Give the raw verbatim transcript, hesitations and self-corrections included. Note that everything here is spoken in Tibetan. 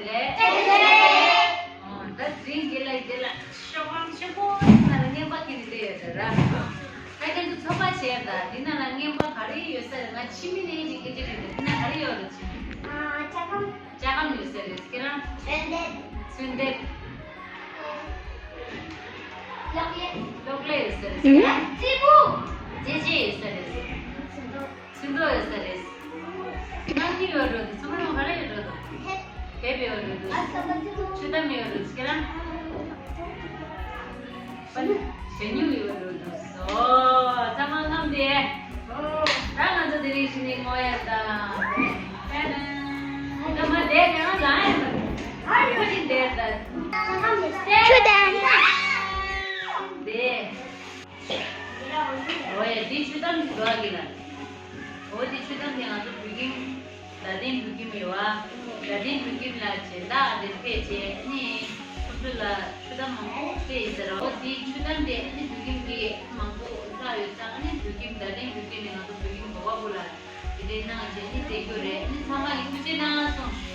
ཨོ། ད་དེ་རིང་འདི་ལ་འདི་ལ་ཤོག་ཁང་ཆེན་པོ་ནང་ལ་རྔན་པ་ཁྱེར་ནས་བསྡད་ཡོད་རེད་ར། ད་ཁྱེད་ཚོ་ཚོད་དཔག་བྱས་ད་འདི་ནང་ལ་རྔན་པ་ག་རེ་ཡོད་ས་རེད། ང་ཕྱི་མི་ནས་ཅིག་སྐད་ཆ་དྲིས་འདུག་འདི་ནང་ག་རེ་ཡོད་རེད། ཕྱི་མི། ཨ། ལྕགས་སྒམ། ལྕགས་སྒམ་ཡོད་ས་རེད། ཁྱེད་རང་། ཚོན་ལྡེབས། ཚོན་ལྡེབས། གློག་ཀླད། གློག་ཀླད་ཡོད་ས་རེད། ཨུ། རྩེད་མོ། རྩེད་ཆས་ཡོད་ས་རེད། ཚོན་མདོག་ཡོད་ས་རེད། ནང་མི་ཡོད་འགྲོ་འདུག་ཚང་མ་ག་རེ་ཡོད་འགྲོ་འདུག་དེབ་ཡོད་འགྲོ་འདུག་ཆུ་དམ་ཡོད་འགྲོ་འདུག་ཁྱེད་རང་། ཞྭ་སྨྱུག་ཡོད་འགྲོ་འདུག་ཨོ། ཚང་མ་ཁམས་བདེ། ད་ང་ཚོ་དེ་རིང་ཞི་ནི་ངོ་ཡ་ད། ད་མ་བསྡད་ཀྱང་ལ་ཡ་ད། ཧ་ཡོད་ཅིག་བསྡད་ད། ཆུ་དམ། བསྡད། འོ་ཡ། འདི་ཆུ་དམ་གྱི་འགྲོ་གི་ལ། འོ་འདི་ཆུ་དམ་གྱི་ང་ཚོ་བོད་ཁྱིམ། བརྡ་དོན་བོད་ཁྱིམ་ཡོད་ཨ། བརྡ་དོན་བོད་ཁྱིམ་ལ་སྦྱིན་བདག་དེ་ཕེབས་བྱས་ནི་ཁོ་ཚོ་ལ་ཆུ་དམ་མང་པོ་སྤྲད་ཡིན་ཟེར། འོ་འདི་ཆུ་དམ་དེ་ནི་བོད་ཁྱིམ་གྱི་མང་པོ་བསགས་ཡོད་ཙང་ནི་བོད་ཁྱིམ། བརྡ་དོན་བོད་ཁྱིམ་ནི་ང་ཚོ་བོད་ཁྱིམ་བོད་པ་པོ་ལ་དེ་འདྲའི་གནང་བྱས་ནི་སྤྲད་རྒྱུ་རེད། ནི་ཚང་མ་གི་ཐུགས་རྗེ་གནང་སོང་།